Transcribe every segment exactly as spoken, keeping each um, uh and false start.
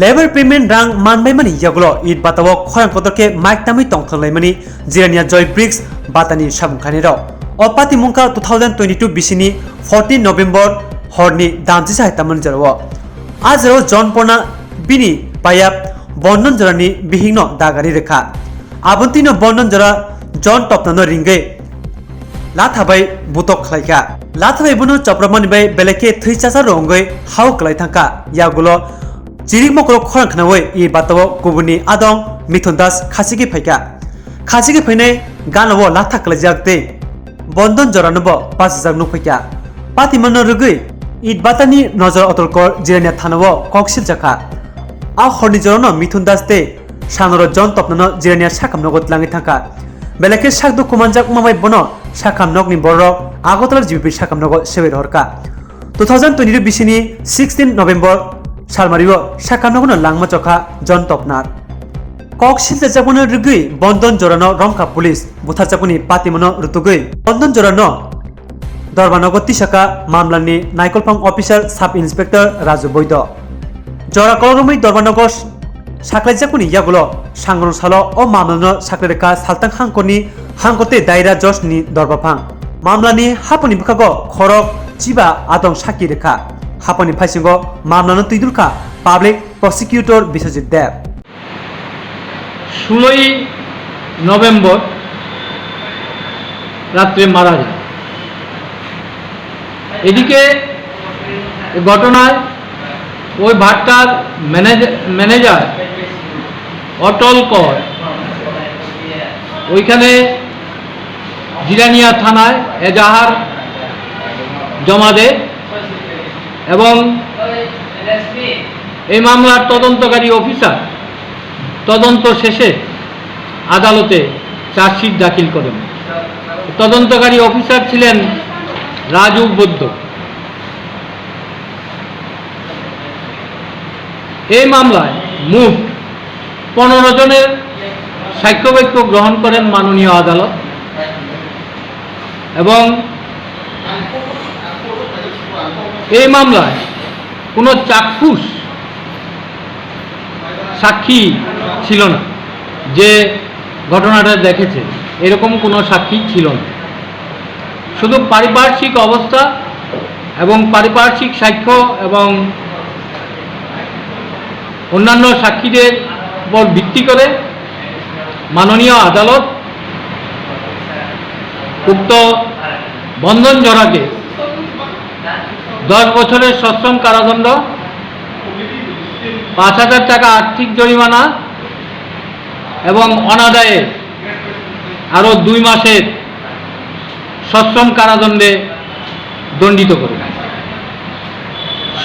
Labour payment rang manbaimani yagulo Eid Bata o khorang kotor khe mike tamwi tongthok laimani Jirania Joy Briggs Bata ni samung khainai rok. O patimung kha two thousand twenty-two bisini fourteen November horni damchisa hai tamani jorao. A jorao John Porna bini paya Bondon Jorani bihikno dagari rwkha. Abontino Bondon Jora John Topnano ringwi latha bai butok khlaikha. Latha bai bono chopramani bai belai khe thwi chacharo wngwi hao kwlai thangkha. Yagulo chirik mokolo khorang khnaui Eid Bata o kubuni adong Mithun Das khachigwi phaikha. Khachigwi phainai gana o latha kwlaijak tei Bondon Jorano bo bachajak nukphaikha. Patimano rwgwi Eid Bata ni nojor otolkor Jirania thana o kok siljakha. A horni jorano Mithun Das tei Sanoro John Topnano Jirania sakhamnogo tlangwi thangkha. Belai khe sak dukhu manjak wngma bai bono sakhamnokni bororok Agartala G B P sakhamnogo sebai rohorkha. Two thousand twenty-two bisini sixteen November salmario sakhamnogono langma chokha John Topnar. Kok silchajakmano rwgwi Bondon Jorano romkha police, butharjakmani patimano rutugwi Bondon Jorano Dorbanogo tisaka mamlani naikolphang officer Sub Inspector Raju Boido. Jora kolorumwi Dorbanogo saklaijakmani yagulo sangrong salo o mamlano saklai rwkha Saltang hangkorni hangkor tei Daira Josni dorbaphang. Mamlani haponi bwkhago khorok chiba adong sakki rwkha. Haponi phaisingo mamlano twidulkha Public Prosecutor Biswajit Deb. ষোলোই নভেম্বর রাত্রে মারা যায়। এদিকে ঘটনায় ওই ভাট্টার manage-, manager অটল কর ওইখানে জিরানিয়া থানায় এজাহার জমা দেয় এবং এই মামলার তদন্তকারী অফিসার তদন্ত শেষে আদালতে চার্জশিট দাখিল করেন। তদন্তকারী অফিসার ছিলেন রাজু বৈদ্য। এই মামলায় মোট পনেরো জনের সাক্ষ্যবাক্য গ্রহণ করেন মাননীয় আদালত এবং এই মামলায় কোনো চাক্ষুষ সাক্ষী ছিল না, যে ঘটনাটা দেখেছে এরকম কোনো সাক্ষী ছিল না। শুধু পারিপার্শ্বিক অবস্থা এবং পারিপার্শ্বিক সাক্ষ্য এবং অন্যান্য সাক্ষীদের উপর ভিত্তি করে মাননীয় আদালত উক্ত বন্ধন জরাকে দশ বছরের সশ্রম কারাদণ্ড, পাঁচ হাজার টাকা আর্থিক জরিমানা এবং অনাদায়ে আরও দুই মাসের সশ্রম কারাদণ্ডে দণ্ডিত করে।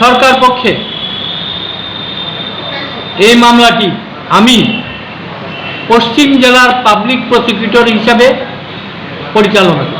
সরকার পক্ষে এই মামলাটি আমি পশ্চিম জেলার পাবলিক প্রসিকিউটর হিসাবে পরিচালনা করি।